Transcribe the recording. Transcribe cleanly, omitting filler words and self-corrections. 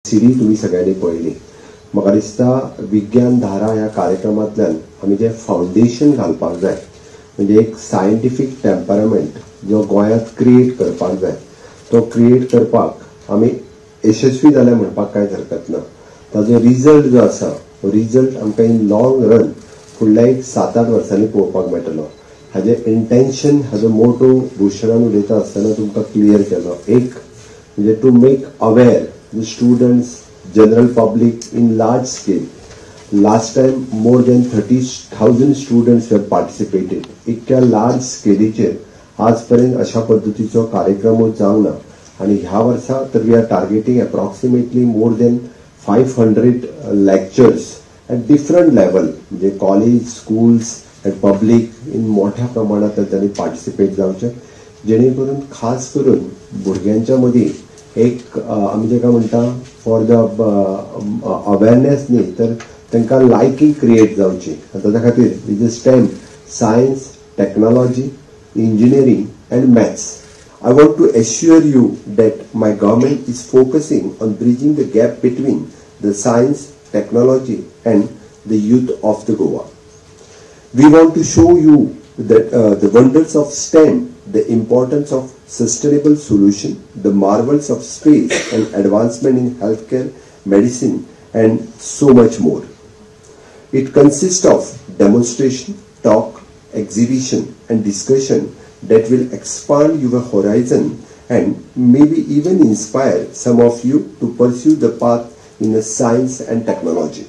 Series तुमी सगळ्यांनी पळयली. म्हाका दिसता विज्ञान धारा ह्या कार्यक्रमांतल्यान आमी जें फावंडेशन घालपाक जाय, म्हणजे एक सायंटिफीक टेम्परामेंट जो गोंयांत क्रिएट करपाक जाय, तो क्रिएट करपाक आमी यशस्वी जाले म्हणपाक कांयच हरकत ना. ताजो रिजल्ट जो आसा तो रिजल्ट आमकां इन लॉंग रन फुडल्या एक 7-8 वर्सांनी पळोवपाक मेळटलो. हाजें इंटेन्शन, हाजो मोटो भूषणान उलयता आसतना तुमकां क्लियर केलो. एक म्हणजे to make aware the students, general public in large scale. Last time more than 30,000 students were participated. इतक्या लार्ज स्केलीचेर आज पर्यंत अशा पद्दतीचो कार्यक्रम जावंक ना आनी ह्या वर्सा तर we are targeting approximately more than 500 lectures at different level, म्हणजे college, schools and public in मोठ्या प्रमाणात तांच्यांनी पार्टिसिपेट जावचें, जेणे करून खास करून भुरग्यांच्या मदीं एक आमी जेका म्हणटा फॉर the awareness न्ही, तर तांकां लायकिंग क्रिएट जावची. आनी ताच्या खातीर is a STEM, science, technology, engineering and maths. I want to assure you that my government is focusing on bridging the gap between the science, technology and the youth of the Goa. We want to show you that the wonders of STEM, the importance of sustainable solution, the marvels of space and advancement in healthcare, medicine and so much more. It consists of demonstration, talk, exhibition and discussion that will expand your horizon and maybe even inspire some of you to pursue the path in the science and technology.